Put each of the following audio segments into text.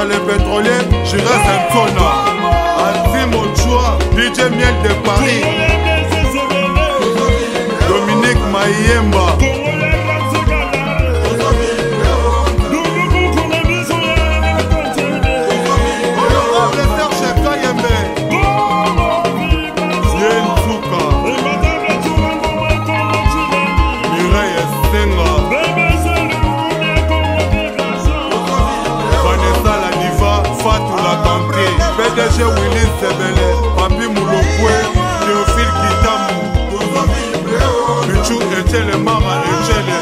Tata le pétrolier, Jires Nsona, Anti Mochua, DJ Miel de Paris, Dominique Mayemba. Honorable Serge Kayembe, Ye Nsuka, Mireille Senga, Vanessa la diva, Fatou la tante, PDG Willy Sebele, Papi Moulokwe, Théophile Kitamu, Michou Etiele Mama Etiele.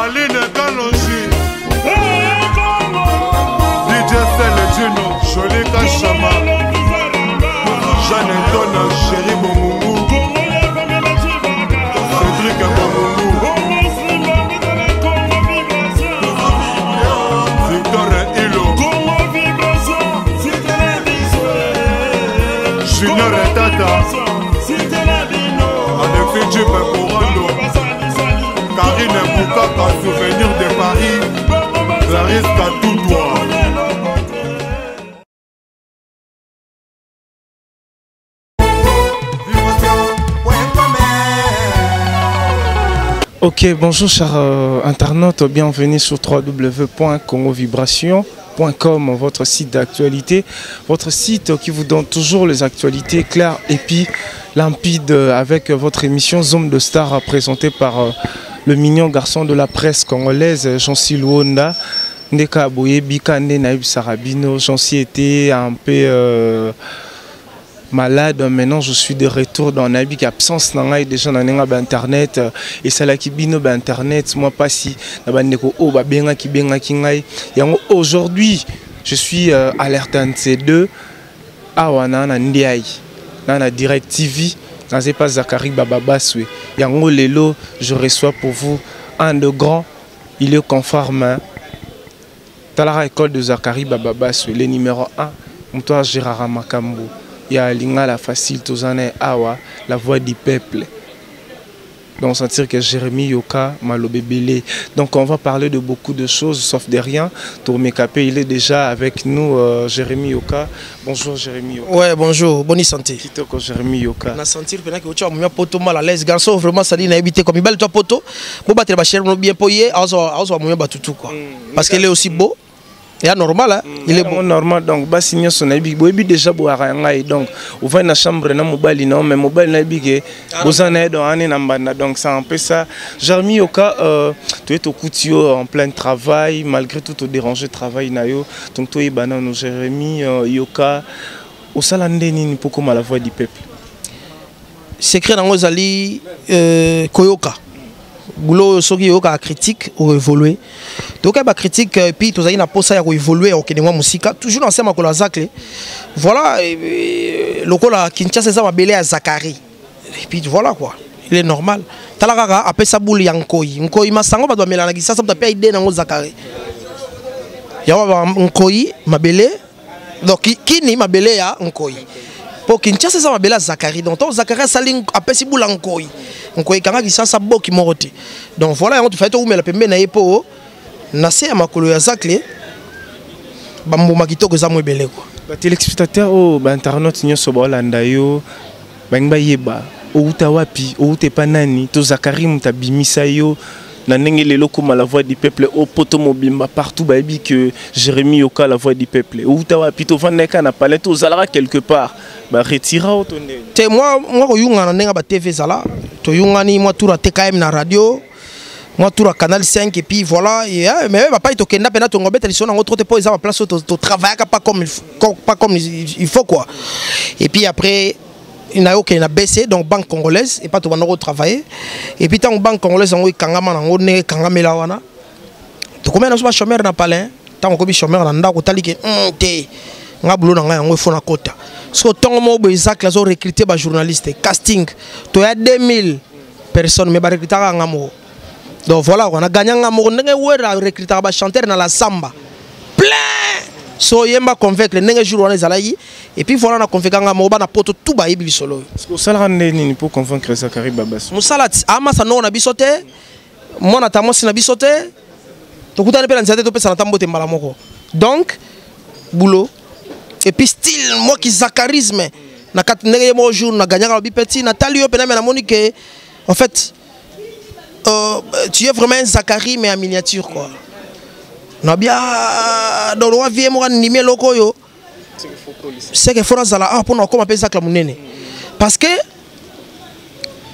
Aline Kalonji, DJ Sele Dino, Jolie Kachama, Jeanne Antona, Chéri Bongungu, Cédric Bongungu, Victor Ilo, Junior Tata, Alexis Jeep Korando, Karine Boukaka, Souvenir de Paris, Clarisse Katoutoua. Ok, bonjour chers internautes, bienvenue sur www.congovibration.com, votre site d'actualité, votre site qui vous donne toujours les actualités claires et puis limpides avec votre émission Zone de Star présentée par le mignon garçon de la presse congolaise, Jean-Cy Luonda. Ndeka boyebika nde nayebisaka bino, Jean-Cy était un peu malade, maintenant je suis de retour dans nayebi ki absence na ngai déjà na ndenge ba internet esalaki bino ba internet moi pasi na bandeko oyo babengaki bengaki ngai yango. Aujourd'hui je suis à l'RTNC2 awa na na Ndiaye na na Direct TV naze pas Zakari Bababaswe. Yango lelo je reçois pour vous un de grands, il est conforme talara école de Zakari Bababaswe, le numéro 1 moto a Gérard Makambo ya Lingala facile tozana awa la voix du peuple. Donc sentir que Jérémy Yoka Malobébélé. Donc on va parler de beaucoup de choses sauf de rien. Tourmekapé, il est déjà avec nous, Jérémy Yoka. Bonjour Jérémy Yoka. Ouais, bonjour, bonne santé. Kitoko Jérémy Yoka. Na sentir pendant que tu as mis poto mal à l'aise garçon, vraiment ça dit na éviter comme il toi poto. Pour battre ba cher bien poyer, azo azo mouya batutu quoi. Parce qu'il est aussi beau. Il est normal, hein? Il est beau. Normal, donc, basi nyonso na yebi, boyebi déjà boyaka ngai. Donc, ovandi na chambre na mobali na yo, mais mobali na yebi ke boza na ye, donc, ane na mbanda. Donc, c'est un peu ça. Jérémy Yoka, toye tokuti yo en plein travail, malgré tout te déranger travail na yo. Donc, toyeba nano, Jérémy Yoka, osala nde nini po koma la voix du peuple? Secret nango ezali koyoka. Boulot soki yoka critique ou évoluer. Donc ba critique et puis tozali na posa ya ko évoluer okende mwa musika toujours dans sema kola zacle. Voilà, lokola Kinshasa eza mabele ya Zakari. Et puis voilà quoi. Il est normal. Talaka apesa boule ya nkoi. Nkoi masango ba doit na Kinshasa ba pe idée nango Zakari. Ya ba nkoi mabele donc kini mabele ya nkoi. Po Kinshasa eza mabele ya Zakari. Donc to Zakari asali apesi boule ya nkoi. Nkoi kanga Kinshasa boki morote. Donc voilà yango tu fais to umela pembe na ye po na se ya makolo ya Zacle bambuma kitoko eza mwebele quoi. Ba téléspectateurs oyo ba internautes nyonso baolanda yo balingi bayeba outa wapi, outa epa nani, to Zakari moto abimisa yo na ndenge lelo koma la voix du peuple au poto mobimba partout bayebi que Jérémy Yoka la voix du peuple. Outa wapi, tovandaka na palais, tozalaka quelque part ba retira o to ndenge? Te moi moi koyunga na ndenge ba TV zala toyungani moi tour à TKM na radio, moi tour à Canal 5 et puis voilà et, hein, mais papa il tokenda pena tongo beta liso nango trop te po eza ba place to to travailler pas comme il faut, pas comme il faut quoi. Et puis après il n'a aucun BC donc banque congolaise et pas tout le monde travailler et puis tant banque congolaise ngo kangama nango ne kangamela wana to combien na chômeur na palais tant ko bi chômeur na ndako tali ke te nga boulot na nga yango faut na kota so tongo mo bo Isaac lazo recruter ba journaliste casting to ya 2000 personnes mais ba recruter nga mo. Donc voilà, on a gagné nga mo ndenge wera recruter ba chanteur na la samba plein so yemba convaincre ndenge jour wana ezalaki et puis voilà na convaincre nga mo ba na poto tout ba yebi solo. Est-ce que osala nde nini pour convaincre Zakari Babas? Musala ama sa no na biso te. Mwana ta mwasi na biso te, tokutani mpe na nzela te, topesana ata mbote mbala moko. Donc boulot et puis style moi qui zacharisme na kati ndenge ye moko jour na gagnaka lobi petit natali yo mpena me namoni ke en fait tu es vraiment un Zacharie mais en miniature quoi. Nabia donc wa vie moko andimi eloko oyo c'est que faut nazala awa mpona okoma mpe zacle monene parce que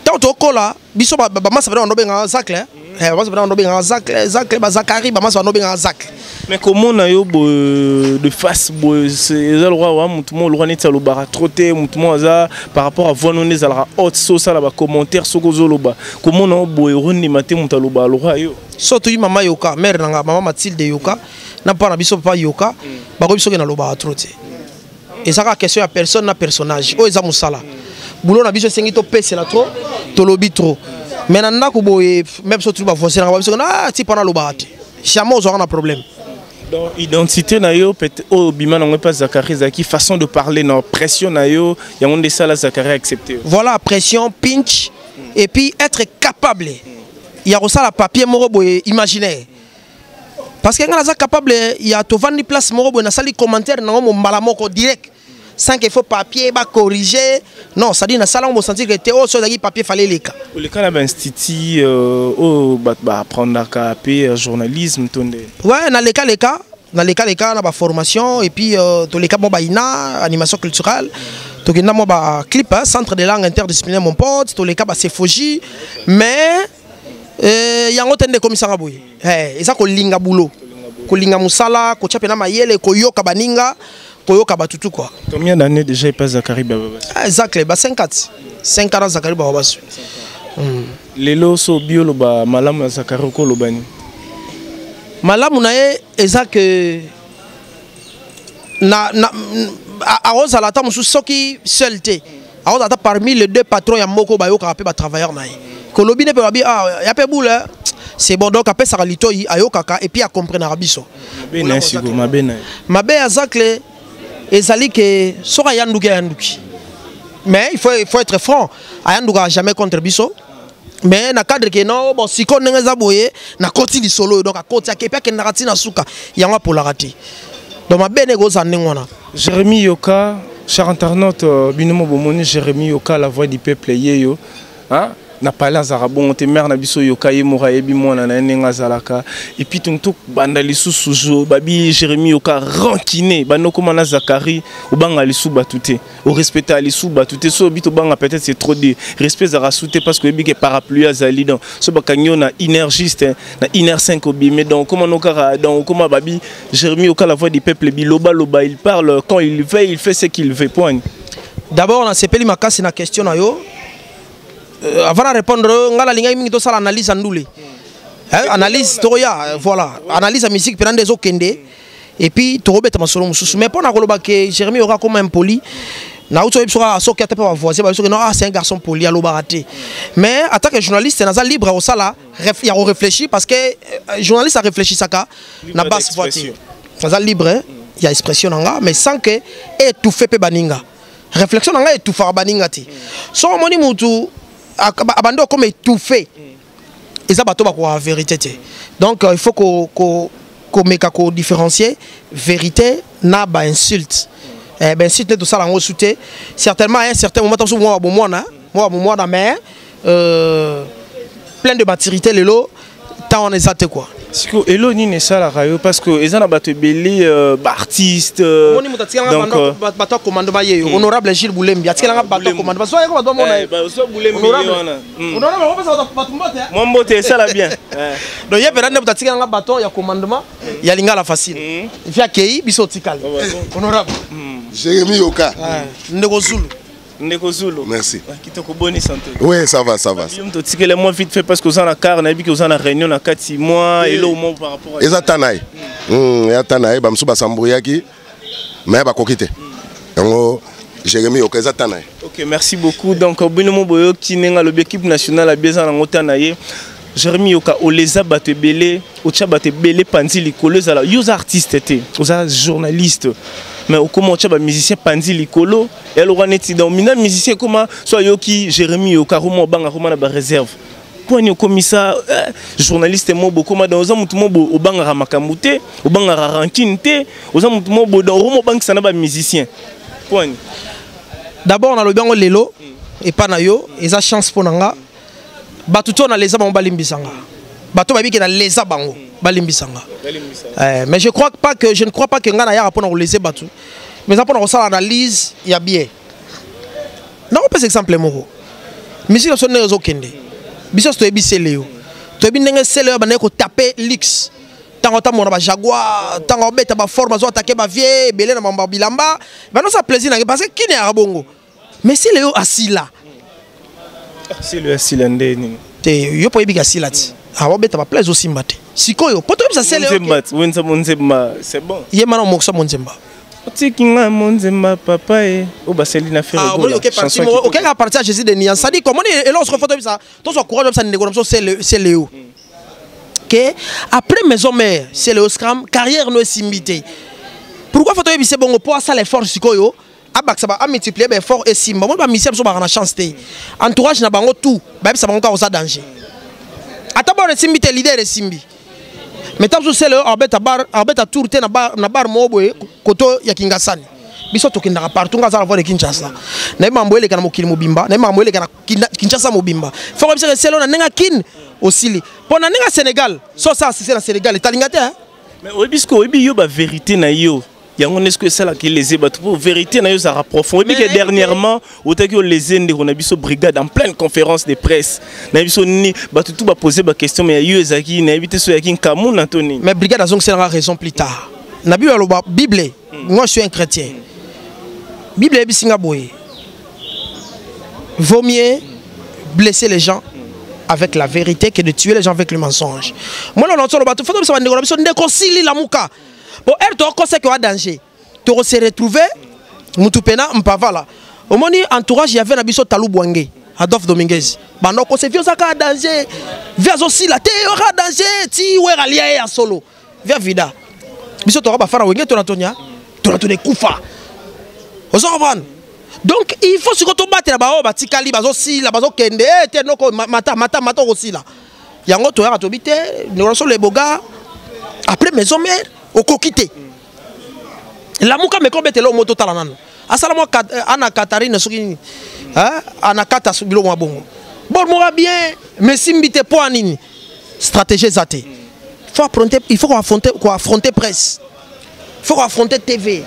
ntango tokola biso bamasa bana bando bengaka zacle, bamasa bana bando bengaka zacle, zacle bazakari, bamasa bando bengaka zacle. Mais komona yo boye de face boye, eza lokwa wa motu moko lokwa neti alobaka trop te, motu moko aza par rapport à voix none ezalaka haute, so osala bacommentaire soki ozoloba, komona yo boye orondima te moto alobaka lokwa yo. So toyi mama Yoka, mare nanga mama Mathilde Yoka na mpa na biso papa Yoka, bakoyebi soki nalobaka trop te. Eza kaka question ya personne na personnage oyo eza mosala. Boulot na biso esengi topesela trop, tolobi trop, mais na ndako boye même so tuli bavoisin nanga babiso ah ti mpana alobaka te, jamais ozwaka na problème. Donc identité na yo peut oyo obima nango epa Zacharie ezalaki façon de parler na pression na yo, yango nde esala Zacharie accepter yo. Voilà, pression, pinch et puis être capable ya kosala papier moko boye imaginaire, parce que nga naza capable ya tovandi place moko boye, nasali commentaire nango mombala moko direct sans qu'il faut papier bacorriger. Non, c'est à dire nasala ngo sentir que te oyo so ezalaki papier fallait eleka. Oleka na bainstitut oyo bato baapprendaka mpe journalisme to nde? Ouais, naleka leka, naleka leka na baformation et puis toleka mwa baina animation culturelle, tokenda mwa baclip, hein, centre de langue interdisciplinaire mon pote, toleka basefogie, mais yango te nde ekomisanga boye. Eza kolinga boulot, kolinga mosala, kotia mpena mayele, koyoka baninga, koyoka batutu quoi. Combien d'années déjà epa Zacharie Bababaswe? Ah, Zacle ba 54 5 ans Zacharie Bababaswe. Lelo so obi oloba malamu ya Zacharie, okoloba nini? Malamu na ye eza ke na akozala ata mosusu soki seul te, akozala ata parmi les deux patrons ya moko bayokaka mpe batravailleur na ye kolobi ne mpe babi ah ya mpe boule, c'est bon. Donc apesaka litoi, ayokaka et puis acomprenaka biso. Mabe na ye sikoyo, mabe na ye? Mabe ya Zacle ezali ke soki ayanduki, ayanduki, mais il faut être franc, ayandukaka jamais contre biso, mais na cadre ke non, bon, sikoyo ndenge eza boye nakoti lisolo oyo, donc akoti ake mpe akendaka ntina suka yango apolaka te. Donc mabe nde ekozala ndenge wana. Jérémy Yoka, cher internaute, bino mo bomoni Jérémy Yoka, la voix du peuple yeyo, hein? Na pale azalaka bongo te, mare na biso Yoka ye moko ayebi mwana na ye ndenge azalaka. Et puis tongi tobanda lisusu jo babi Jérémy Yoka rancune banda okóma na Zacharie, obanga lisusu bato te, orespecta lisusu bato te. So oyebi tobanga, peut-être c'est trop dire, respect ezalaka su te parce que oyebi ke parapluie azali. Donc so bakangi yo na énergiste na 1h5 obime, donc okóma no kaka, donc okóma babi Jérémy Yoka la voix du peuple bilobaloba, il parle quand il veut, il fait ce qu'il veut, point. D'abord nasepeli makasi na question na yo. Avant na répondre, nga nalingaki mingi tosala analyse ya ndule. Hein, analyse tokoya, voilà, analyse ya musique mpena nde ezokende et puis tokobeta masolo mosusu. Mais mpo na koloba ke Jérémy Yoka koma impoli, nauti oyebi soki soki ata mpe bavoisin bayebi soki non, ah c'est un garçon poli, alobaka te. Mais en tant que journaliste naza libre ya kosala ya koréfléchir parce que journaliste arefléchisaka na basse voix te. Naza libre ya expression na nga, mais sans que étouffe mpe baninga. Réflexion na ngai étouffaka baninga te. So omoni mutu abandi okoma étouffé, eza bato bakoka vérité te. Donc il faut komeka kodifférencier vérité na bainsulte. Bainsulte nde tosala yango su te. Certainement à un certain moment toso mwa bomwana, mwa bomwana, mais plein de maturité lelo, temps wana eza te quoi. Sikoyo elo nini esalaka yo? Parce que eza na bato ebele, baartiste. Omoni moto atikelanga bato ya commandement ye yo, honorable Gilles Bulembi, atikelanga bato ya commandement, so ayeko bato bamona ye. Honorable opesa bato mbote. Mwa mbote esala bien. Donc ye mpena nde moto atikelanga bato ya commandement ya Lingala Facile vi akei, biso otikali, honorable. Jérémy Yoka. Ndeko Zulu. Ndeko Zulu. Merci. Kitoko, boni santé? Oui, ça va, ça va. Yo moto otikele mwa vite fait parce que oza na car, nayebi ke oza na réunion na kati, mwa elo mwa par rapport à Eza ta na ye. Eza ta na ye, bamosusu basambuyaki, mais bakoki te. Yango Jérémy Yoka eza ta na ye. Ok, merci beaucoup. Donc bino mo boyoki ndenge alobi, équipe nationale abi eza nango ta na ye. Jérémy Yoka, oleza bato ebele, otya bato ebele panzi likolo. Ezala yo oza artiste te, oza journaliste, mais okoma otya bamusicien panzi likolo eloko neti. Donc mina musicien ekoma so ayoki Jérémy Yoka, roma obanga, roma na baréserve. Mpo ani okomisa eh, journaliste mo bokoma donc oza motu mo obangaka makambo te, obangaka rancune te, oza motu mo bo donc okoma obangisa na bamusicien. Mpo ani? D'abord nalobi yango lelo epa na yo, eza chance mpo na nga. Bato to na leza bango balimbisa nga. Bato bayebi ke na leza bango balimbisa nga. Eh, mais je crois pas que je ne crois pas que nga nayaka mpona kolese bato, mais eza mpona kosala analyse ya bien. Nakopesa exemple moko: musique na biso ndenge ezokende, biso nyonso toyebi Sele yo, toyebi ndenge Sele oyo bandeki kotape luxe ntango atambola na bajaguar, ntango aobeta baforme, azo atake bavie ebele na mambo ya bilamba, bandosala plaisir nange parce que kini yaka bongo. Mais Sele oyo asila. Sele asila nde nini? Te, yo mpo oyebiki asila ti aobeta baplace ezosimba te. Sikoyo mpo toyebisa Sele oyo Monzemba, wenza monzemba, c'est bon. Ye mana omokisa monzemba. Otiki nga monzemba papa e oyo basali na Ferre Gola. Chanson kitoko. Okeka parti ya Jésus de Nian, c'est-à-dire komoni eloko soko foto bisa tozwa courage bisa ndeko na biso Sele oyo ke après Maison Mère, Sele oyo scram carrière no esimbi te. Pourquoi foto oyebise bongo? Mpo asala effort sikoyo, abakisa ba amultiplier ba effort, esimba. Omoni bamusicien biso baka na chance te, entourage na bango tout bayebisa bango kaka oza danger. Ata bor esimbi te, leader esimbi, mais ta mosusu Sele oyo abeta bar, abeta tour te na bar, na bar moko boye koto ya Kingasani. Biso tokendaka partout. Nga aza na voix de Kinshasa, nayebi makambo eleka na mokili mobimba, nayebi makambo eleka na Kinshasa mobimba. Foko yebisaka Sele oyo na ndenge ya Kine osili, mpo na ndenge ya Sénégal so osala succès na Sénégal etalinga te, hein? Mais oyebi sikoyo, oyebi yo bavérité na yo yango nde sikoyo esalaka eleze bato, mpo vérité na yo ezalaka profond. Oyebi ke dernièrement otaki oleze ndeko na biso Brigade en pleine conférence de presse na biso nini, bato tu bapose baquestion, mais ya yo ezalaki, nayebi te so oyaki nkamuna to nini. Mais Brigade azongiselanga raison plus tard. Na Bible aloba, Bible, moi je suis un chrétien, Bible eyebisi nga boye: vaut mieux blesser les gens avec la vérité que de tuer les gens avec le mensonge. Moi na oloba to foto biso bandeko na biso, ndeko sili lamuka po ere tokoseke wa danger, tokose retrouver mutu pena mpavala. Omoni entourage ya ve na biso Talu Bwange, Adolphe Dominguez, banda okose vie ozaka danger, vie azosila te, oka danger ti wera lia ye ya solo via vida. Biso toka bafana Wenge, tona tonya tona tona ekufa, ozo comprendre? Donc il faut sikoyo tobatela baoyo batikali, bazosila, bazokende. Eh, te noko, mata mata mata, okosila yango. Toyaka tobi te ndeko na solo eboga après Maison Mère okoki te. Lamuka, meko obetela omo, totala nano asala mwa ana Katarine soki nini, ana kata biloko mwa bongo bor moko bien, mais simbi te. Mpo ya nini? Stratégie eza te. Faut affronter, il faut koaffronter, koaffronter presse, il faut koaffronter TV,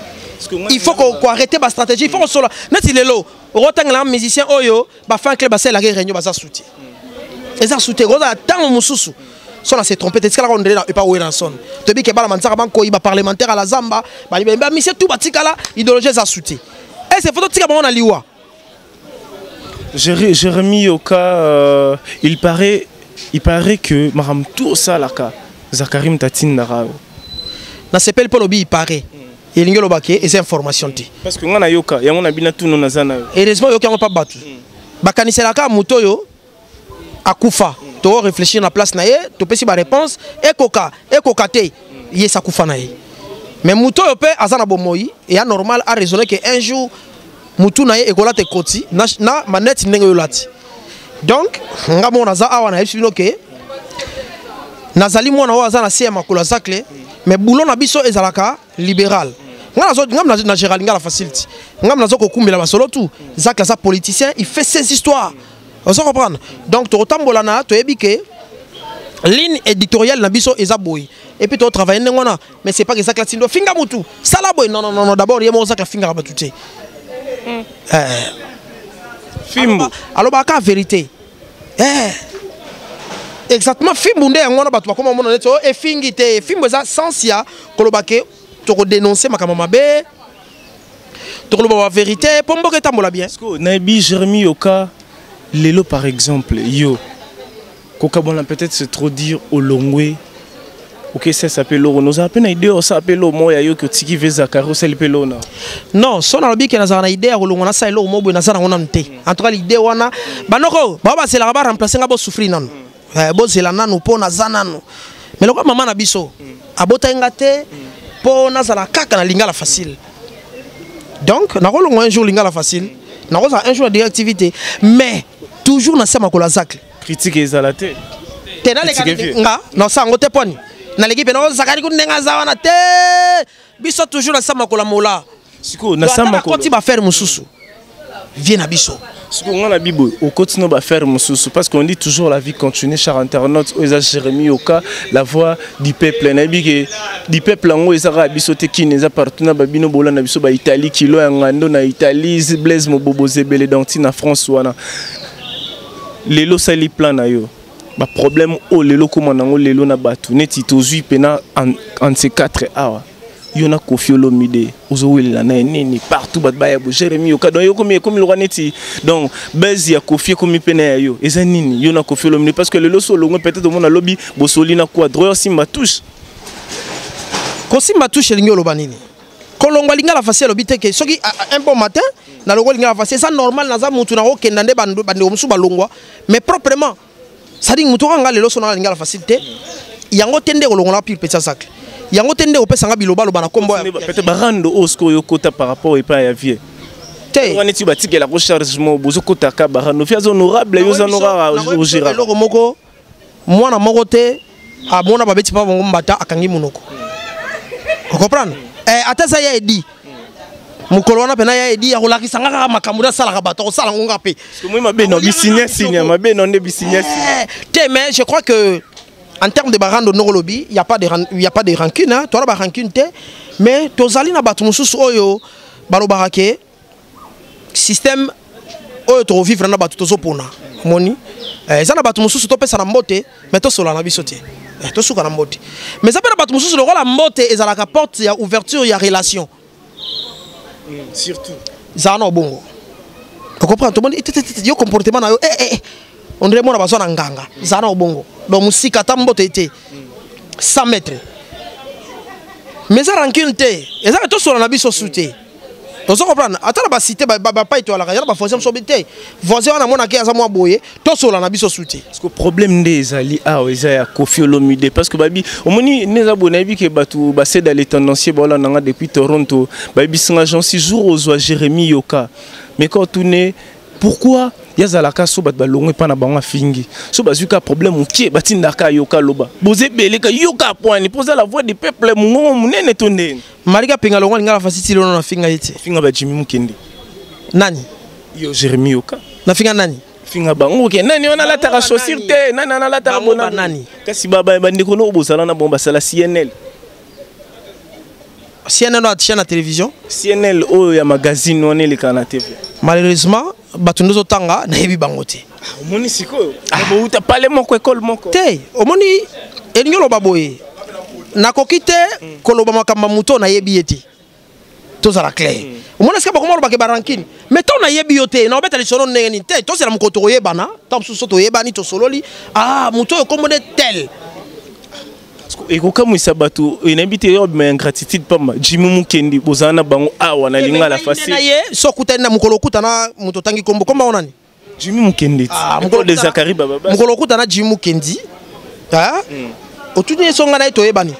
il faut koarrêter bastratégie, il faut kosola neti lelo okotangela musicien oyo bafan club basalelaka réunion, baza soutien, eza soutien. Kozala ntango mosusu so na se trompe te, tikalaka ondele na epa Werrason, toyebi ke bana manzaka bankoyi baparlementaire ala zamba bamisie tu batikala idéologie eza soutien ese faut totika bango na liwa. Jérémy Yoka, il paraît que makambo tu osalaka, Zakari Mtatindaka yo. Nasepeli mpo lobi "il paraît", elingi oloba ke eza information te. Parce que nga nayoka yango na bino tuno naza na yo. Heureusement oyoki yango mpa bato bakaniselaka moto oyo akufa. To réfléchir na place na ye, topesi baréponse ekoka ekoka te, ye esi akufa na ye. Mais moto oyo mpe aza na bomoi, eya normal araisonner ke un jour mutu na ye ekolata ekoti na manete ndenge oyo olati. Donc nga moko naza awa, nayebisi bino ke nazali mwana oyo aza na se ya makolo ya Zacle, mais boulot na biso ezalaka libéral. Nga nazo nga na gérald Ngala facility, nga nazo kokumbela basolo tout. Zacle aza politicien, il fait ses histoires, ozo comprendre? Donc tokotambola na toyebi ke ligne éditoriale na biso eza boye et puis totravaille ndenge wana. Mais c'est pas que Zacle atindo finga mutu sala boye, non, non, non, non. D'abord ye moko Zacle afingaka bato te. Eh. Fimbu. Alobaka vérité. Eh. Exactement, fimbu nde yango wana. Bato bakoma omona neti oyo efingi te. Fimbu eza sens ya koloba ke tokodénonce makambo mabe, tokoloba bavérité mpo mboka etambola bien. Parce que nayebi Jérémy Yoka lelo par exemple yo kokabwana, peut-être c'est trop dire, olongwe okesesa mpe eloko nozala mpe na idée osala mpe eloko moko ya yo ke otiki ve Zakari osali mpe eloko na Non, so nalobi ke nazala na idée ya kolongwa nasala eloko moko boye, naza nango nanu te. En tout cas l'idée wana, banoko bao bazelaka baremplace nga, bosouffrir nanu. Eh, bozela nanu mpo naza nanu. Mais lokola mama na biso abotaki nga te mpo nazala kaka na Lingala Facile, donc nakolongwa un jour Lingala Facile, nakozala un jour na directivité, mais toujours na se ya makolo ya Zacle. Critique ezala te. Te, naleka nga nasala yango te. Poni naleki mpe naozakali ku ndenge aza wana te. Biso toujours na sa makolo mola. Sikoyo na sa makolo. Nakoti baaffaire mosusu, vie na biso. Sikoyo nga na biboye, okoti no baaffaire mosusu, parce qu'on dit toujours la vie continue. Cher internaute, oyo eza Jérémi Yoka, la voix du peuple. Nayebi ke du peuple yango eza kaka biso te, kini eza partout na babino bolanda biso, baitalie, kilo ya ngando na Italie, Blaise Mobobo Zebele danti na France wana. Lelo osali plan na yo, baproblème oyo lelo okóma nango lelo na bato neti tozwi mpena entre 4 awa, yo na Kofi Olomide ozowelela na ye nini partout, bato baya bo Jérémi Yoka. Donc yokomi ekomi lokwa neti donc base ya Kofi ekomi mpe na ya yo. Eza nini yo na Kofi Olomide? Parce que lelo so olongwe, peut-être omona lobi bosoli na quadro osimba touche. Kosimba touche elingi oloba nini? Kolongwa Lingala Facile alobi te ke soki un bon matin nalongwa Lingala Facile, eza normal. Naza mutu, nakokenda nde bandeko mosusu balongwa, mais proprement. C'est-à-dire mutu okanga lelo so nanga Lingala Facile te, yango te nde kolongola pire petit sacle, yango te nde kopesanga bilobaloba na kombo. Peut-être barando oyo sikoyo okota par rapport epai ya vie. Te. Wana neti batikelako charge mo bozokotaka barando, fi aza honorable, yo oza honorable, ogéra. Eloko moko, mwana moko te amona babeti mpa bango mbata akangi monoko, ocomprendre? Ata eza ya edi mokolo wana mpena ya edi akolakisa nga kaka makambo nde asalaka bato, akosala ngo nga mpe. Moi mabe no bisinya sinya, mabe no nde bisinya sinya. Te, mais je crois que en termes de barando ndenge olobi, y a pas de y a pas de rancune, hein. Toala ba rancune te, mais tozali na bato mosusu oyo balobaka ke système oyo tokovivre na bato tozopona. Omoni, eza na bato mosusu topesa na mbote, mais tosola na biso te. Tosuka na mbote. Mais eza mpe na bato mosusu, lokola mbote ezalaka porte ya ouverture ya relation. Surtout. Zala na obongo, ocomprendre? Tomoni yo comportement na yo, on dirait mona bazwa na nganga. Zala na obongo. Donc mosika, ata mbote te, 100 mètres. Mais eza rancune te, ezaka tosola na biso su te, ozo comprendre? Ata na bacité bapai toalaka ya na bavoisin moso te, voisin wana amonaki aza mwa boye, tosola na biso su te. Parce que problème nde ezali awa eza ya Kofi Olomide, parce que babi omoni nde eza boye. Nayebi ke bato baseda les tendanciers baolanda nga depuis Toronto, bayebisinga Jean si jour ozwa Jérémi Yoka, mais quand tune pourquoi yazalaka so bato balongwe epa na bango, afingi so bazwi ka problème mokie, batindaka yoka loba boza ebele ka yoka pwani mpo oza la voix du peuple, mongongo monene to ndeni. Marika Pinga longwa Lingala Facile, ti lelo nafinga ye te. Finga bajimi Mokende. Nani? Yo Jérémi Yoka. Nafinga nani? Finga bango ke nani wana alataka chaussure te, nani wana alataka bona nani. Kasi bandeko no bozala na bango basala CNL. CNN oyo chaîne ya télévision? CNL oyo ya magazine wana elekaka na TV. Malheureusement, bato nde ozotanga nayebi bango te. Omoni sikoyo, bouta pale moko, ekole moko. Te, omoni, elingi oloba boye, nakoki te koloba makambo ya moto oyo nayebi ye te. Tozala clair. Omoni esika bakoma olobaka barancune, mais ntango nayebi yo te, naobeta lisolo ndenge nini te? Tozela mokolo tokoyebana, ntango mosusu so toyebani, tosololi, ah, moto oyo kombo nde tel. Ekokamwisa bato, nayebi te, oyo bima ingratitude pamba. Jimi Mukendi, bozala na bango awa na Lingala Facile. Na ye so okutani na mokolo, okutana moto otangi kombo, kombo ngo nani? Jimi Mukendi. Ah, école de Zakari Baba. Mokolo okutana Jimi Mukendi, otuni ye so ngai na ye toyebani,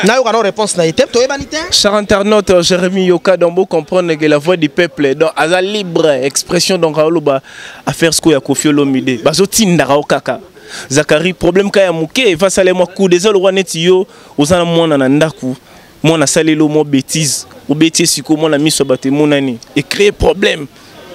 nayoka na réponse na ye te, toyebani te. Cher internaute, Jérémy Yoka, donc vous comprendre que la voix du peuple, donc aza libre expression, donc aoloba affaire siko ya Kofi Olomide. Bazotindaka o kaka. Zakari, problème ka ya moke, efasala mwa coup déjà lokwa neti yo oza na mwana na ndako, mwana asaleli yo mwa bêtise, obeti ye sikoyo, mwana miso ya bato emonani, ecréer problème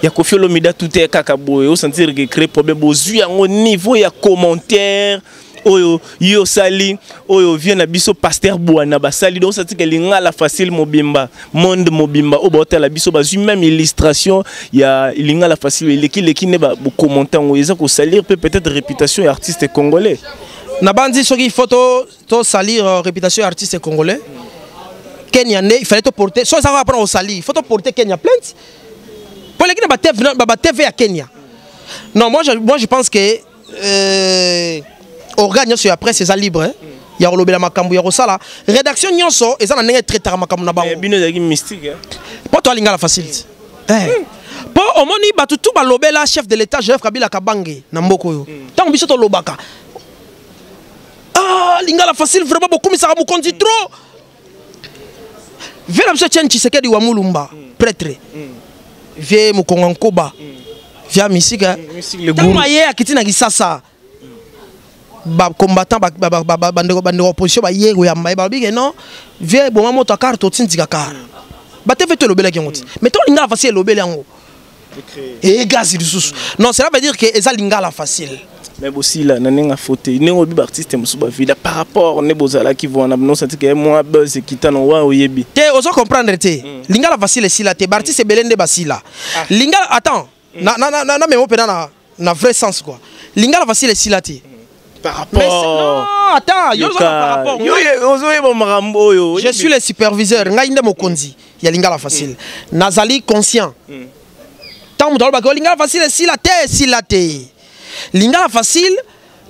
ya Kofi Olomide tout kaka boye, osentir ke créer problème, bozwi yango niveau ya commentaire oyo ye osali, oyo vie na biso pasteur Bwana basali. Donc osentir ke Lingala Facile mobimba, monde mobimba oyo baotala biso bazwi même illustration ya Lingala Facile eleki-leki nde bocommenter yango, eza kosalir mpe peut-être réputation ya artiste congolais. Nabandi soki il faut tosalir réputation ya artiste congolais, Kenya nde il fallait toporter. So eza kaka mpona kosalir, il faut toporter Kenya plainte po eleki na batv ya Kenya. Non, moi je pense que organe nyonso ya presse eza libre, hein, ya kolobela makambo ya kosala. Rédaction nyonso eza na ndenge traitaka makambo na bango. Bino ezalaki mystique. Mpo to Alingala Facile te, mpo omoni bato tu balobela chef de l'État Joseph Kabila Kabange na mboka oyo. Ntango biso tolobaka, ah, Lingala Facile vraiment bokumisaka mokonzi trop. Vie na biso Etienne Tshisekedi wa Mulumba, prêtre, vie mokongo nkoba. Via mystique, ntango aye akiti na Kisasa, bacombattant, bandeko opposition baye koyamba ye, balobi ke non, vie boma moto akar, totindika kar batv to elobelaki yango te. Mais to Lingala Facile elobeli yango e gazi lisusu. Non, cela veut dire que eza Lingala Facile. Mais bosila na ndenge afote, ndenge oyebi baartiste mosusu bavida par rapport nde bozalaki wana, nosenti ke mwa buzz ekita na wa oyebi. Te, ozo comprendre te. Lingala Facile esila te, baartiste ebele nde basila. Lingala, attends, na memo mpena na vrai sens quoi. Lingala Facile esila te. Par Mais rapport non, attends, yo ozo par rapport. Ozoyeba makambo oyo. Je suis le superviseur, ngai nde mokonzi ya Lingala Facile. Nazali conscient. Ntango moto alobaki Lingala Facile esila te, esila te. Lingala Facile,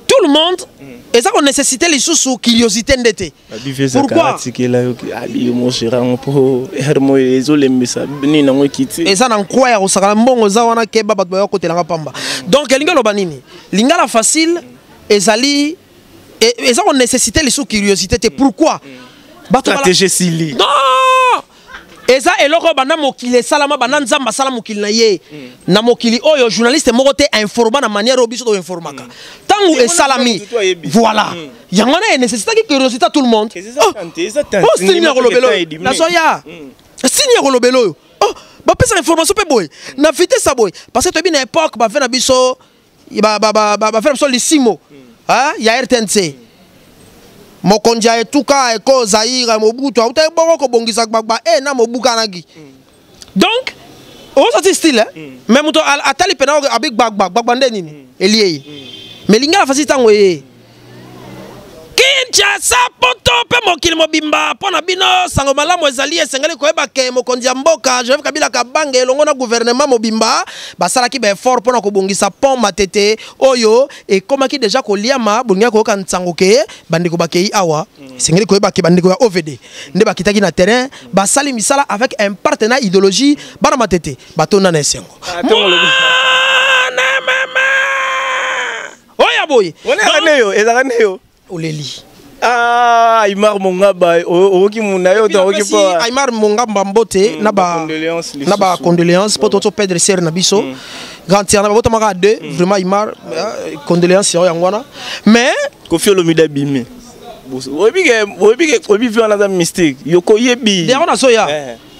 tout le monde eza konécessité lisusu curiosité nde te. Pourquoi? Atikela yo abi mo gérer mpo heure mo ezolembisa nini nango ekiti. Eza na nkwa ya kosakana, mbongo eza wana, keba, bato baya kotelanga pamba. Donc elingi oloba nini? Lingala Facile ezali eza konécessité lisusu curiosité te. Pourquoi? Bato stratégie esili. Non, eza eloko oyo banda mokili esalama, banda Nzambe asala mokili na ye na mokili oyo, journaliste moko te informa na manière oyo biso toinformaka. Ntango esalami, voilà, yango wana enécessitaki curiosité à tout le monde. Oh, style ya kolobela oyo, nazoya style ya kolobela oyo, oh, bapesaka information mpe boye na vitesse ya boye, parce que toyebi na époque bave na biso, bave na biso lisimo ya RTNC, mokonzi ya etuka eko Zaire Mobutu auta bongo kobongisa gbagba e na mobukanaki. Donc ozoti style, mais moto atali pena abi gbagba gbagba nde nini elie ye. Mais Lingala Facile, ntango eye Kinshasa, poto mpe mokili mobimba, mpo na bino sango malamu ezali: esengeli koyeba ke mokonzi ya mboka Joseph Kabila Kabange elongo na gouvernement mobimba basalaki baeffort mpo na kobongisa pont Matete oyo ekomaki deja koliama. Bolingaki koyoka nsango ke bandeko bakei awa. Esengeli koyeba ke bandeko ya OVD nde bakitaki na terrain, basali misala avec un partenaire idéologie. Bana Matete batonda na esengo. Ah, Mwana mama oyo ya boye. Ezalaka nde yo, ezalaka nde yo. Oleli. Ah, Aymar Mongaba, okoki muna yo to okoki po Aymar Mongamba mbote na ba condoléance. Na ba condoléance po to perdre sœur na biso, grand sœur na babotamaka deux. Vraiment Aymar, condoléance yango wana, mais Kofi Olomide abimi, oyebi ke, oyebi ke, oyebi vi wana aza mystique, yoko yebi. Yango nazoya.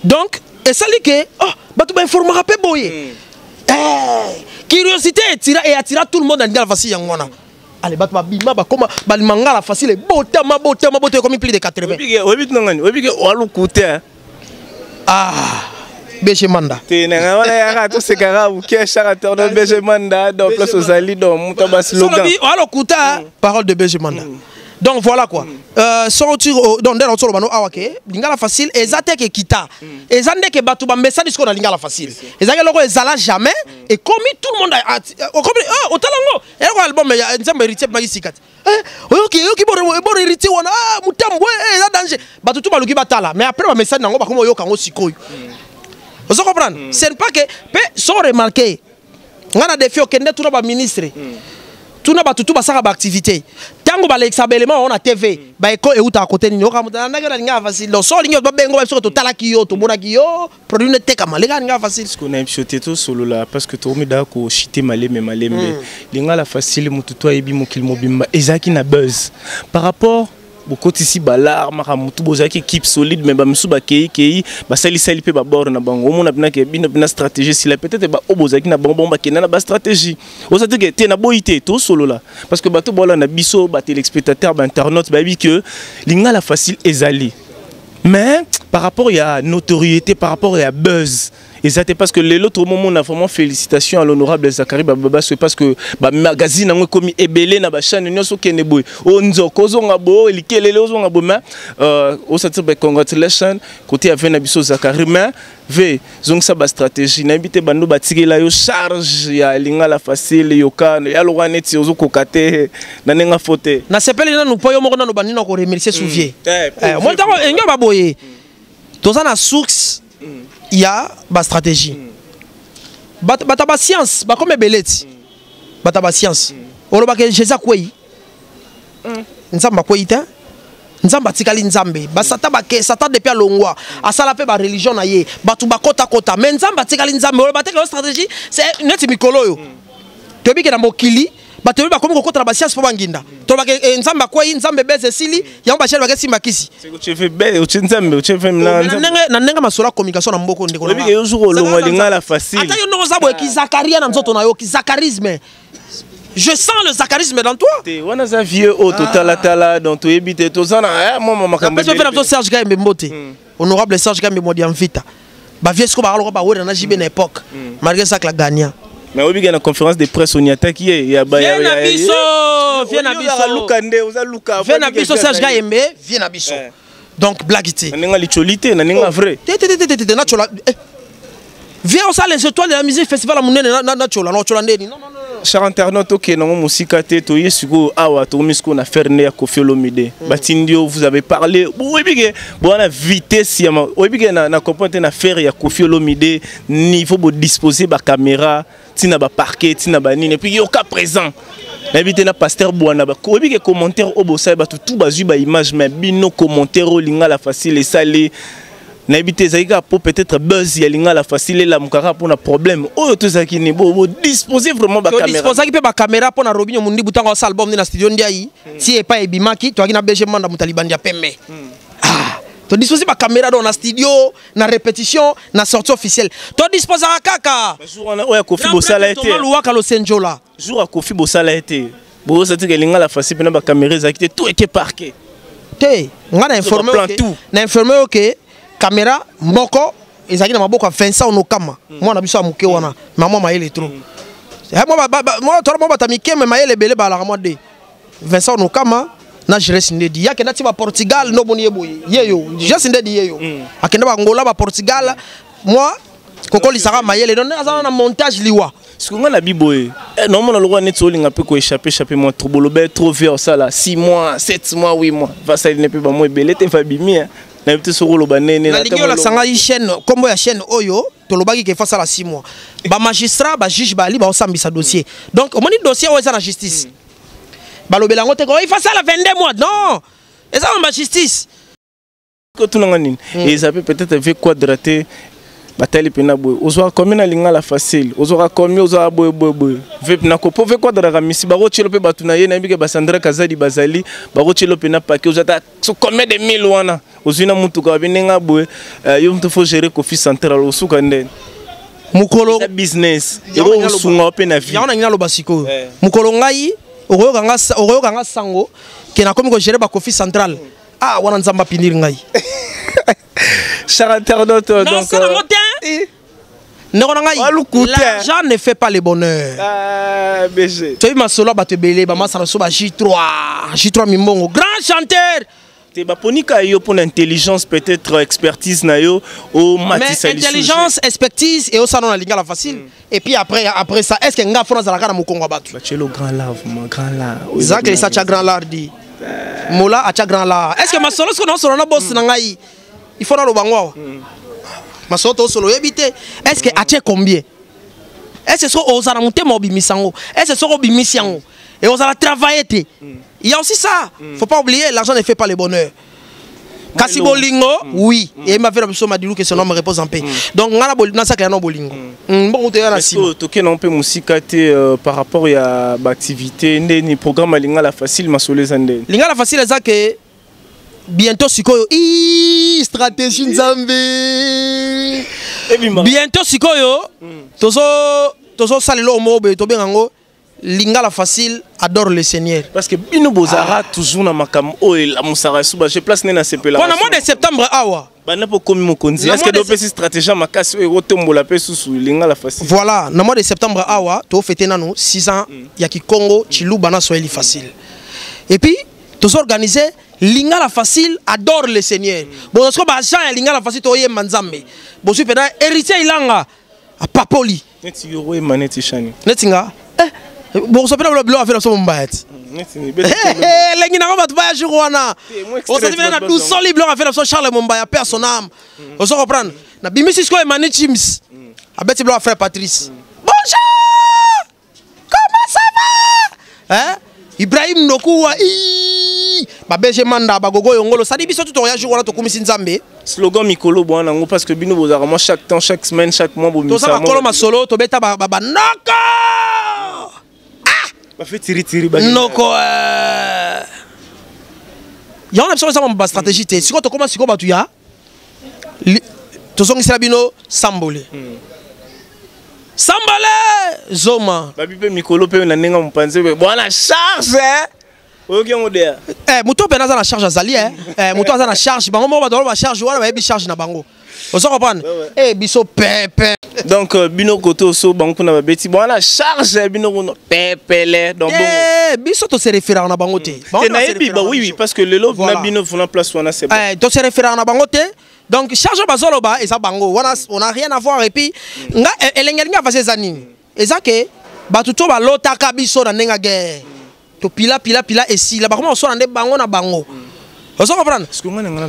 Donc esali ke, oh, bato bainformaka mpe boye. Curiosité etira et attira tout le monde na Lingala Facile. Yango wana, ale, bato babima, bakoma balima Ngala Facile, botama botama botama, ekomi plus de 80. Oyebi ke, oyebi tunangani, oyebi ke waluku te. Ah, BG Manda. Te, nanga wana yaka tosekaka buke chaque tourne BG Manda. Donc place ozali, donc muta ba slogan. Solobi walokuta, parole de BG Manda. Donc voilà quoi. Soko tu donc nde naotoloba no awa ke Lingala Facile eza te ke kita, eza nde ke bato bamesani sikoyo na Lingala Facile. Ezalaki eloko ezala jamais, ekomi tout le monde okomi otala ngo eloko album ya Nzambe Héritier maki sika te. Oyoki, oyoki boro Héritier wana, ah, mutambo, eza danger. Bato tu baluki batala, mais après bamesani nango, bakoma oyoka yango sikoyo. Ozo comprendre? Ce n'est pas que mpe so remarqué nga na défi, okende tuna baministre, tuna bato tu basalaka baactivité, ntango balekisa baelema bango na TV, baeko eutaka kote nini? Oka moto alandaki na Lingala Facile. Donc so olingi babengo biso, totalaki yo, tomonaki yo, produit netekama leka Lingala Facile. Parce que nayebi biso te, tosolola, parce que tokomidaka koshite malembe malembe. Lingala Facile, motu to ayebi mokili mobimba, ezalaki na buzz par rapport bokotisi balar makambo motu, bozalaki équipe solide, mais bamisusu bakei kei, basalisali mpe babord na bango. Omona mpena ke bino mpena stratégie esila, peut-être baoyo bozalaki na bango, bango bakenda na bastratégie. Oza te ke te, naboyi te, tosolola, parce que bato bolanda biso, batéléspectateur, bainternaute, bayebi ke Lingala Facile ezali, mais par rapport ya notoriété, par rapport ya buzz, eza te. Parce que lelo tomomona, vraiment félicitations à l'honorable Zakari Bababaswe, parce que bamagazine yango ekomi ebele na bachaîne nyonso. Okende boye, o nzoko ozonga boye, likelele ozonga boye, mais osentir ba congratulations côté ya ve na biso Zakari. Mais ve zongisa bastratégie, nayebi te, bando batikela yo charge ya Lingala Facile, yoka ya lokwa neti ozokoka te na ndenge afo te. Nasepeli nanu mpo yo moko nanu bandi na koremercier Souvie. Moi ntango elingi baboye, toza na source ya bastratégie. Bato ya bascience bakomi ebele ti bato ya bascience olobaka Jésus akwei, Nzambe akwei te. Nzambe atikali Nzambe. Basatan bake, Satan depuis alongwa, asala pe ba religion na ye, bato bakota kota, mais Nzambe atikali Nzambe. Oyo bateka yo stratégie, c'est neti mikolo oyo. Toyebi ke na mokili bato oyo bakomi kokota na bascience mpo banginda. Tolobaka eh, Nzambe akwei, Nzambe beze esili, yango bashele bake simba kisi. Na ndenge masolo ya communication na mboko ndeko na nga. Yo jour olongwa lingala facile. Ata yo ndenge oza boye kizakaria na nzoto na yo, kizakarisme. Je sens le zacharisme dans toi. Te wana za vieux oyo totalatala donc toyebi te toza na eh, mwa makambo. Napesi mpe na Serge Kayembe mbote. Honorable Serge Kayembe Mwadiamvita. Ba vieux siko bakaloka ba wera na JB na époque. Malgré ça que la gagnant. Mais oyebi ke na conférence de presse oniataki ye ya ba ya na biso, vieux na biso. Luka nde oza luka. Vieux na biso Serge Kayembe, vieux na biso. Donc blague te. Na ndenge licholi te, na ndenge vrai. Te te te te te na chola. Viens on sale les étoiles de la musique festival munene na na chola, na chola ndeni. Non non non. Cher internaute, ok, nango musika te toye sikoyo awa tokomi sikoyo na affaire nde ya Koffi Olomide. Batindi yo, vous avez parlé, oyebi ke bwana vitesse ya oyebi ke na comprendre te na affaire ya Koffi Olomide niveau bo disposer ba caméra tina ba parquet tina ba nini et puis yoka présent nayebi te na pasteur bwana oyebi ke commentaire oyo bosali bato tout bazwi ba image mais bino commentaire oyo lingala facile esali nayebi te ezalaki kaka po peut-être buzz ya lingala facile elamuka kaka mpona problème oyo to ezalaki nini bo dispose vraiment ba caméra disposaki mpe ba caméra mpona Robinho Mundibu ntango asala album nde na studio Ndiaye ti epai ebimaki toyaki na BG Manda moto alibandi ya pembe. Ah, todispose ba caméra donc na studio, na répétition, na sortie officielle todisposaka kaka. Jour wana oyo ya Koffi bosala ye te. Luwaka Losenjola. Jour ya Koffi bosala ye te, bozosa tika lingala facile mpena ba caméra ezalaki te, tout eke parquet. Te, nga na informe plan tout. Na informe yo ke caméra moko ezalaki na maboko ya Vincent Onokama, mwana biso ya moke wana, ma mwa mayele trop. Eh, mwa tola mwa bato ya mike me mayele ebele balaka mwa de Vincent Onokama na Jires Ndedi ye akenda ti ba Portugal ndo omoni ye boye ye yo Jires Ndedi ye yo akenda ba Angola ba Portugal mwa kokolisaka mayele donc aza na montage liwa. Sikoyo nga na biboye naomona lokola neti olinga mpe koéchappe échappe mwa trop boloba trop vie osala 6 mois, 7 mois, 8 mois vasali ne mpe bamwa ebele te vabimi nayebi te soki oloba nene. Nalingi olakisa ngai chaîne, nkombo ya chaîne oyo tolobaki ke fasala 6 mois. Bamagistrat, bajuge bali baosambisa dossier, donc omoni dossier oyo eza na justice, balobela yango te ko il fasala 22 mois, non, eza na bajustice. Kotunanga nini eza mpe peut-être ve quadra te batali mpena boye ozwaka combien na lingala facile, ozwaka combien, ozwaka boye boye boye ve na kopo ve quadraka misi bakotielo mpe bato na ye nayebi ke basandra Kazadi bazali bakotielo mpena pake ozwa ata so combien de mille wana ozwi na mutuka babi ndenge boye yo moto faut gérer Koffi Central osuka ndeni. Mokolo eza business ekosunga mpe na vie. Yango nangi naloba sikoyo. Mokolo ngai okoyoka nga sango ke nakomi kogérer baKoffi Central, ah wana Nzambe apiniri ngai. Cher internaute, donc nasala ngo te ndeko na ngai, l'argent ne fait pas le bonheur. Ah, BG. Toyebi masolo ya bato ebele bamasala so ba J3 J3 Mimbongo, grand chanteur. Te baponika yo mpona intelligence, peut-être expertise na yo omatisa. Mais intelligence, expertise et osala na lingala facile. Et puis après ça, est ce que nga fona azalaka na mokongo ya bato? Batielo grand lard, vraiment grand lard. Zak Lisa atia grand lard di mola atia grand lard. Est ce que masolo soki naosolo na bosi na ngai, il faut naloba ngo awa masolo tosolo oyebi te est ce que atie combien, est ce que soki ozala motema obimisa yango, est ce que soki obimisi yango et ozala travailler te? Il y a aussi ça, faut pas oublier, l'argent ne fait pas le bonheur. Kasi bolingo, oui, eyemba ve na biso Madilu, que son homme repose en paix. Donc nga nasakela na bolingo, mbongo toya na nsima. Tokenda mpe mosika te par rapport ya baactivité ndeni programme ya lingala facile masolo eza ndeni? Lingala facile eza ke bientôt sikoyo i stratégie Nzambe bientôt sikoyo tozosala eloko moko boye tobenga yango Lingala facile adore le Seigneur. Parce que bino bozara toujours na makambo oyo elamusaka esu baje place nde nasepela. Mpona mois de septembre awa. Banda mpo komi mokonzi, est ce que dopesi stratégie ya makasi oyo ekotombola mpe susu lingala facile? Voilà, na mois de septembre awa tofete nano 6 ans ya Kikongo, Chiluba na Swahili facile et puis tozoorganize Lingala facile adore le Seigneur. Bon, siko baagent ya Lingala facile toyemba Nzambe, bozwi mpena héritier Ilanga apapoli. Neti yo oyemba neti shani. Neti nga bokozwa mpena biloko afela biso mombaya ti elengi nango bato baya jour wana ozali mpena na dusoli biloko afela biso Charles Mombaya, paix à son âme. Ozo comprendre, nabimisi sikoyo Emani Chims abeti biloko ya frère Patrice, bonjour, comment ça va, hein? Ibrahim Nokuwa. Ba BG Manda, ba Gogo Yongolo, ça dit biso tout toya jour wana tokumisi Nzambe. Slogan mikolo bwana yango, parce que bino bozalaka mwa chaque temps, chaque semaine, chaque mois. Toza bakolo masolo, tobeta banoko. Bafe tiritiri. Noko yango na biso eza bastratégie te. Sikoyo tokóma sikoyo bato ya tozongisela bino sambole sambale zoma. Babi mpe mikolo mpe na ndenge mopanzi bwana charge, oyoki yango deya. Moto mpe aza na charge, azali moto aza na charge. Bango moko bato bacharge wana, bayebi charge na bango, ozo comprendre? Biso pepe. Donc bino kote oso bango kuna babeti bwana charge, bino kuna pepele, donc bongo biso tose référera na bango te. Te, nayebi ba oui, parce que lelo na bino funa place wana, c'est bon. Tose référera na bango te. Donc charge bazoloba eza bango wana, on a rien à voir. Et puis nga elenge alingi avance eza nini? Eza ke bato to balotaka biso na ndenge ya guerre, topila pila pila, esila, bakoma koswana nde bango na bango, ozo comprendre? Parce que nga na nga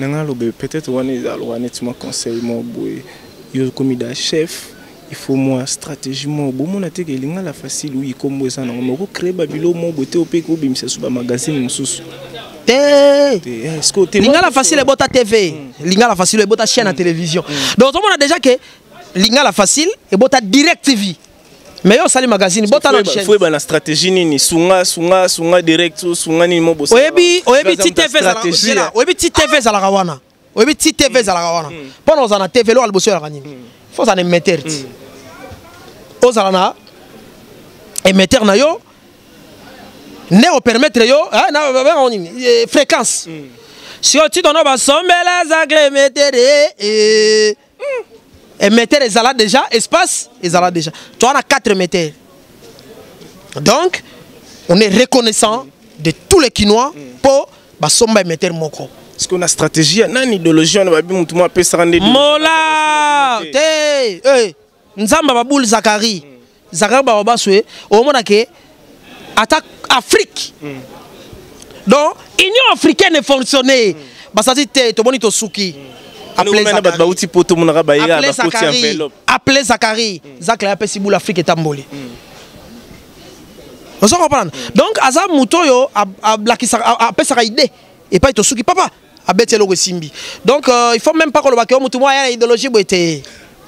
naloba peut-être wana ezalaka neti mwa conseil moko boye. Yo komi da chef, il faut mwa stratégie moko bomona te ke Lingala Facile, oui, kombo eza nango, mais okocrée babilo moko boye te, ope kobimisa so bamagazine mosusu. Te, Lingala Facile ebota TV, Lingala Facile ebota chaîne ya télévision. Donc ozomona déjà ke Lingala Facile ebota Direct TV, mais yo osali magazine, bota na chaîne. Faut na stratégie nini? Sunga sunga sunga direct, sunga nini mo? Oyebi ti TV, oyebi ti TV ezalaka wana, oyebi ti TV ezalaka wana. Mpo na ozala na TV, eloko liboso ezalaka nini? Faut ozala na émetteur, ti ozala na émetteur na yo nde opermettre yo babengango nini, fréquence. Sikoyo ti tono basombela zacle émetteur, émetteur ezala déjà, espace ezala déjà, toza na 4 émetteurs. Donc on est reconnaissant de tous les Kinois mpo basomba émetteur moko. Parce qu'on a stratégie ya nani? Idéologie wana babi mutu mo apesaka nde. Mola te, nzambe babule Zakari, Zakari bababaswe, omona ke ata Afrique, donc Union africaine efonctionne, basati te, tomoni tosuki. Bato bauti po tomonaka bayeka bakoti enveloppe. Appelé Zakari, Zakari apesi bula, Afrique etamboli, ozo comprendre? Donc aza moto oyo alakisaka, apesaka idée epai tosuki, papa abeti eloko esimbi. Donc il faut même pas koloba ke motu moko aya na idéologie boye te.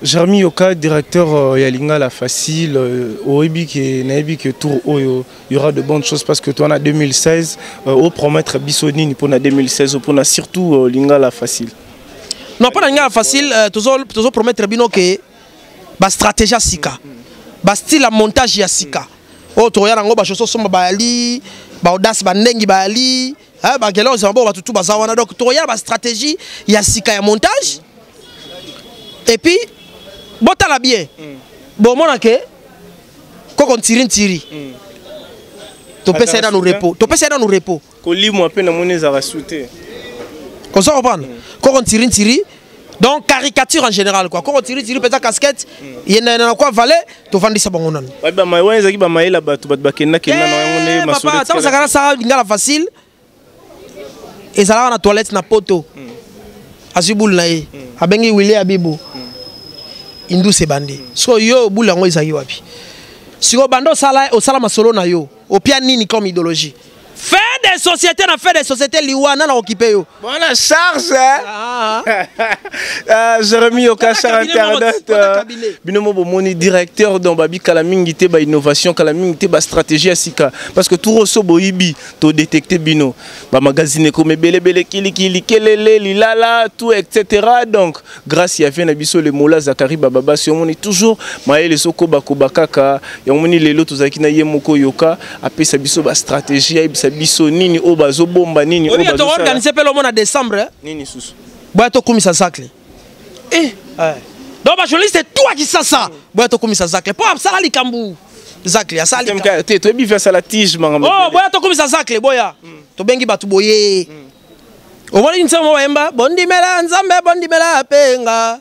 Jeremy Yoka, directeur ya Lingala Facile, oyebi ke nayebi ke tour oyo il y aura de bonnes choses, parce que toi en 2016 o promettre biso nini pour na 2016, pour na surtout Lingala Facile? Non, mpo na Lingala Facile, tozo promettre bino ke bastratégie ya sika, bastyle ya montage ya sika oyo tokoya nango, bachoso somba bayali, baaudace bandengi bayali, bakele ozala bo bato tu baza wana. Donc tokoya na bastratégie ya sika ya montage. Et puis botala bien, bomona ke koko ntiri ntiri, topesa ye nanu repos, topesa ye nanu repos. Kolimwa mpe namoni ezalaka su te. Ozo comprendre? Koko ntiri ntiri, donc caricature en général quoi. Koko ntiri ntiri mpenza, casquette ye na kwa vale, tovandisa bango nanu. Wana ezalaki bamayela, bato bakendakenda na yango nde. Papa, ntango ozalaka nasala Lingala Facile, ezalaka na toilette na poto, azwi bule na ye, abengi Willi Abibu, indus ebandi. Sikoyo yo bule yango ezalaki wapi? Sikoyo banda osala, osala masolo na yo, opia nini comme idéologie? Fait des sociétés na fait des sociétés, liwa nana okipe yo. Bona charge, ah. Ah, Jérémy Yoka, cher internaute, bino mo bomoni directeur, donc babi kala mingi te ba innovation, kala mingi te ba stratégie ya sika, parce que tout roso boyibi to détecter bino ba magazine comme ebele bele, kili kili kelele lilala tout, etc. Donc grâce ya vie na biso le mola Zakari Bababa, si omoni toujours mayele soko bakoba kaka yango moni. Lelo tozalaki na ye moko Yoka, apesa biso ba stratégie, ayebisa biso nini oyo bazobomba, nini oyo bazoorganiser mpe lomo na décembre. Nini susu? Boya tokumisa Zacle. Donc bajournaliste toi Kisasa, boya tokumisa Zacle mpo asala likambo. Zacle asala. Te, toyebi vi asala tige makambo. Oh, boya tokumisa Zacle, boya tobengi bato boye. Omoni nzembo bayemba: bondimela Nzambe, bondimela penga,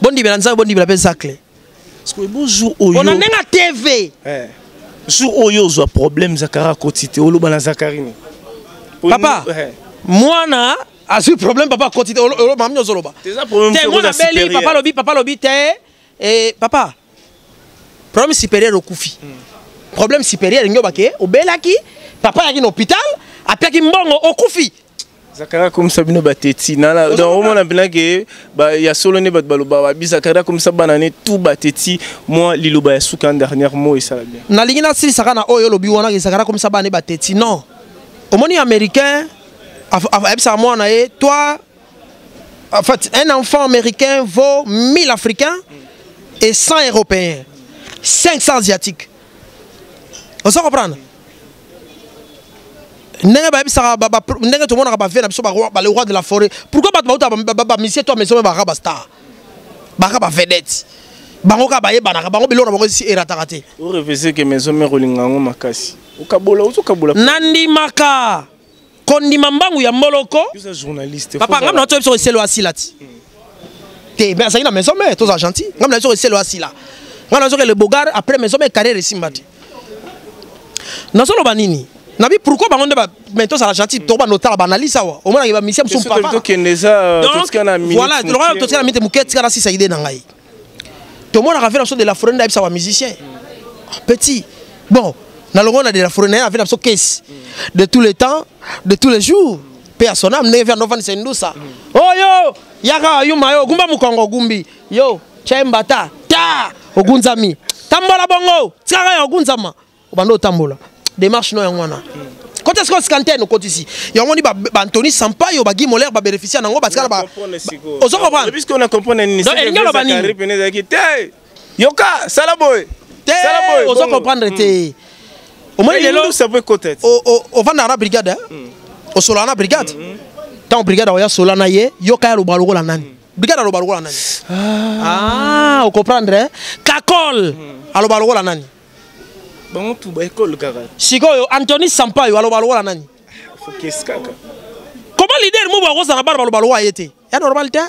bondimela Nzambe, bondimela mpe Zacle. Bo jour oyo ona ndenge TV. Jour oyo ozwa problème, Zakari akoti te, oloba na Zakari ni? Papa, mwana azwi problème, papa akoti te, mami ozoloba te, mwana beli, papa alobi, papa alobi te. Papa, problème supérieur, okufi, problème supérieur elingi obake obelaki, papa ayaki na hôpital. Apiaki mbongo okufi. Zakari akomisa bino bateti nana donc omona mpena ke ya solo nde bato baloba babi Zakari akomisa bana ne tout bateti. Mwa liloba ya suka, dernier mot, esala bien. Nalingi nasilisaka na oyo olobi wana ke Zakari akomisa bana ne bateti. Non, omoni américain ayebisaka mwana ye: toi, en fait, un enfant américain vaut 1000 Africains et 100 Européens, 500 Asiatiques. Ozo comprendre ndenge bayebisaka, ndenge tomonaka bavie na biso, le roi de la forêt. Pourquoi bato bauta bamusicien to maison, baka bastar, baka bavedette, bango kaka bayebanaka, bango biloko na bango esi erataka te? Orevese ke Maison Mère olinga yango makasi, okabola, ozokabola. Nandimaka kondima mbangu ya mboloko. Oza journaliste. Papa, ngai na biso eselo asila ti te, mais azalaki na Maison Mère. Toza gentil. Ngai na biso eselo asila, ngai nazoke le bogar après Maison Mère, carrière esimba te. Nazoloba nini? Nabi pourquoi bango nde, mais tozala gentil, tokobanda otala baanalyse awa, omonaki bamusicien mosusu. Tokende eza. Voilà, totika na minute moke, tika na sisa idée na ngai. Tomonaka ve na biso de la forêt nde ayebisa bamusicien petit. Bon, nalongo na de la forêt na ye ave na biso caisse de tous les temps, de tous les jours, mpe ya sonam ndenge ve andovandisa ndusa oyo yaka yuma yo gumba mokongo ogumbi yo tya mbata ta ogunzami tambola bongo tikaka ya ogunzama obanda otambola démarche no yango wana kota sikoyo cinquantaine okotisi yango ni baantony Sampayo, baGuy Moler babénéficie nango batikala. Ozo comprendre? Puisque on a comprendre nini? Donc elingi aloba nini? Pene ezalaki te, yoka, sala boye. Te, ozo comprendre te. Omoni lelo ovandaka na brigade, osolaka na brigade. Ntango brigade akoya sola na ye, yoka ya aloba lokola nani? Brigade aloba lokola nani? Ah, ocomprendre? Kakol aloba lokola nani? Bango tu baekole kaka. Sikoyo Antony Sampayo aloba lokola nani? Focus kaka. Comment leader mo akozala bana baloba lokola ye te? Ya normal te.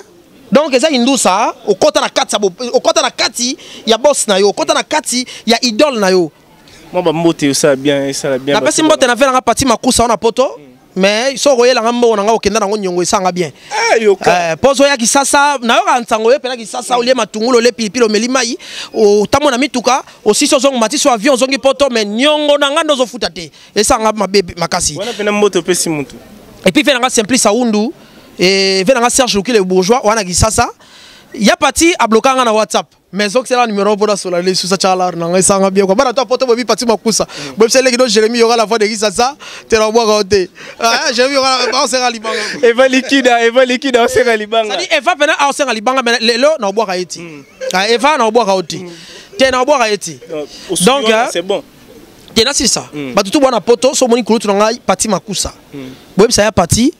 Donc eza indusa, okota na kati, okota na kati ya boss na yo, okota na kati ya idole na yo. Mwa bambote osala bien, esala bien. Napesi mbote na ve nanga Pati Makusa wana poto, mais soki okoyelanga mbongo na nga, okenda nango niongo, esanga bien. Mpo ozoya Kisasa, nayoka nsango oyo mpena Kisasa, olie matungulu, olie pilipili, omeli mai, otambo na mituka, osisi, ozongo mati so avion, ozongi poto, mais niongo na nga nde ozofuta te, esanga mabe makasi. Wana mpena mbote opesi mutu. Et puis ve nanga Simplice Aundu et ve nanga Serge Lukile Bourgeois wana Kisasa. Ya Pati abloka nga na WhatsApp, mais zokisela numéro mpona sola lisusu atyala na ngai, esanga bien quoi. Bana to apoto boyebi Pati Makusa, boyebisa eleki no Jérémi Yoka, la voix de Kisasa te, na obwaka yo te. Jérémi Yoka aosenga libanga. Eva Likida, Eva Likida aosenga libanga. C'est-à-dire Eva pena aosenga libanga, mais lelo na obwaka ye ti. Eva na obwaka yo te te, na obwaka ye ti. Donc c'est bon. Te, nasilisa. Bato tu bwana poto, so omoni kulutu na ngai Pati Makusa, boyebisa ya Pati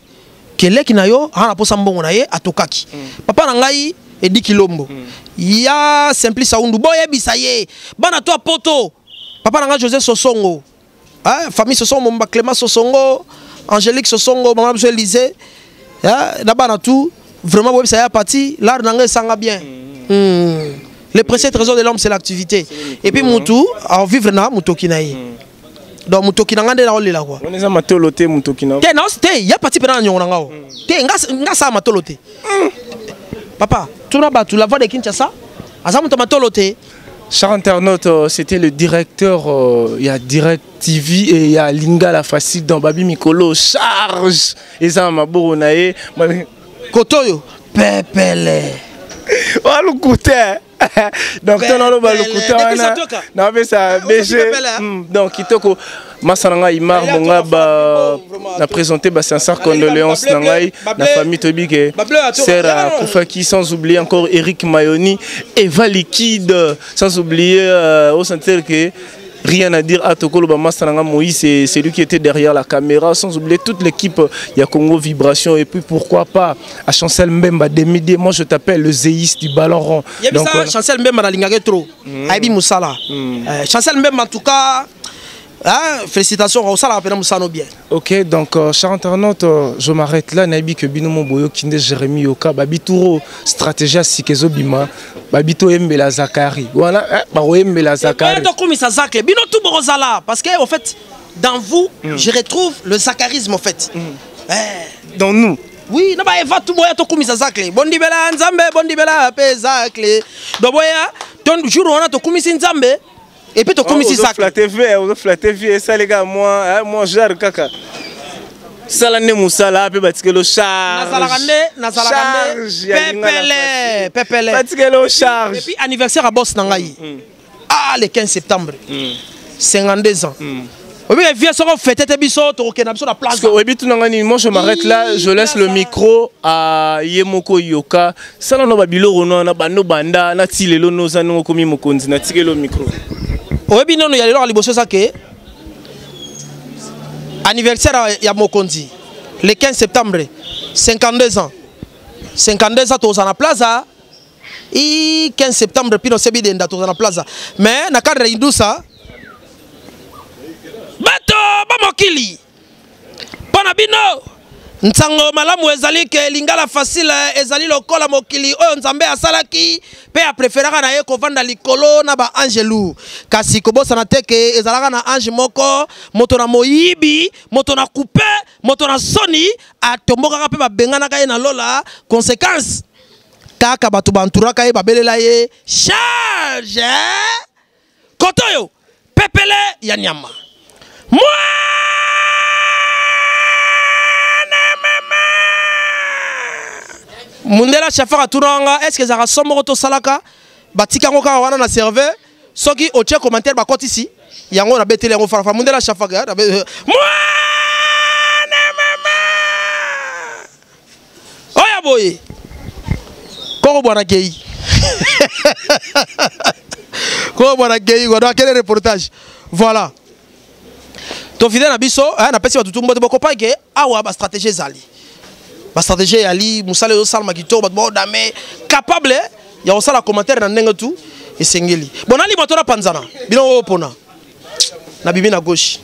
keleki na yo aa na posa mbongo na ye atokaki. Papa na ngai Edi Kilombo, ya Simplice Aundu, boyebisa ye bana to poto. Papa na ngai José Sosongo, famille Sosongo momba, Clément Sosongo, Angélique Sosongo, mama na biso Élysée na bana tout, vraiment boyebisa ya Pati l'art na ngai esanga bien. Le précieux trésor de l'homme, c'est l'activité. Et puis mutu avivre na mutoki na ye. Donc mutoki na nga nde naolela quoi. Wana eza matolo te, mutoki na te na te ya Pati mpena na niongo na ngao te, nga sala matolo te. Papa, tuna bato, la voix de Kinshasa aza moto matolo te. Chers internautes, c'était le directeur, il y a Direct TV et il y a Lingala Facile dans Babi Mikolo, charge eza maboko na ye. Kotoyo pepele. Walukuta. Donc tona oloba lokuta wana napesa BG. Donc kitoko, masa na ngai Imar Mongaba na présenté ba sincères condoléances na ngai na famille. Toyebi ke sœur akufaki, sans oublier encore Eric Mayoni, Eva Liquide, sans oublier au sentir que rien à dire à Tokolo Bamasta Nanga Moïse, c'est celui qui était derrière la caméra, sans oublier toute l'équipe, il y a Congo Vibration, et puis pourquoi pas à Chancel Mbemba Demide, moi je t'appelle le zéiste du ballon rond. Donc, ça, Chancel Mbemba na trop, Aïbi Moussala. Chancel Mbemba en tout cas, hein, félicitations, osala pena musano bien. Ok, donc chers internautes, je m'arrête là. Nayebi que bino boyo kinde Jérémy Yoka, Babituro, stratégie à Sikezo Bima, Babito Mbela Zakari. Voilà, hein, Baroye Mbela Zakari. Tokumisa Zacle, bino tout bozala, parce que en fait, dans vous, je retrouve le zacharisme en fait. Eh. Dans nous. Oui, na ba Eva tout boya tokumisa Zacle. Bondibela Nzambe, bondibela pe Zacle. Do boya, ton jour wana tokumisi Nzambe et puis tokumisi Zacle. Flatter vie, ozo flatter vie, ça les gars, moi, hein, moi genre kaka. Sala nde mosala mpe batikelo charge. Nazalaka nde, nazalaka nde pepele, pepele. Batikelo charge. Et puis anniversaire à boss na ngai. Ah, le 15 septembre. 52 ans. Obi vieux soko fête te biso to na biso na place. Parce que oyebi tuna ngai nini, moi je m'arrête là, je laisse le micro à ye moko Yoka. Sala no ba biloko no na bando banda na ti lelo no za no komi mokonzi na tikelo micro. Oyebi nono ya lelo liboso ça que anniversaire ya mokonzi le 15 septembre 52 ans. 52 ans toza na plaza. I 15 septembre pino sebi denda toza na plaza. Mais na cadre indusa bato ba mokili pona bino nsango malamu ezali ke lingala facile ezali lokola mokili oyo Nzambe asalaki pe apreferaka na ye kovanda likolo na ba angelu. Kasi kobosana te ke ezalaka na ange moko, moto na moyibi, moto na coupe, moto na soni, atombokaka pe babenganaka ye na lola. Conséquence kaka bato banturaka ye babelela ye charge kotoyo pepele ya nyama. Mwana mama mundela chauffeur atunanga est-ce que ezalaka somo moko tosalaka batika yango kaka wana na serveur soki otie commentaire bakotisi yango na beteli yango farafa mundela chauffeur na mwana mama oya boye koko bwana kei koko bwana kei quoi. Donc quel reportage voilà to fidèle na biso hein, na pesi batutu mbote boko ke awa ba stratégie ezali ba stratégie yali musala yo salma kitoko bato ba dame capable ya kosala commentaire na ndenge tout esengeli bon nali bato na panzana bino opona na bimi na gauche.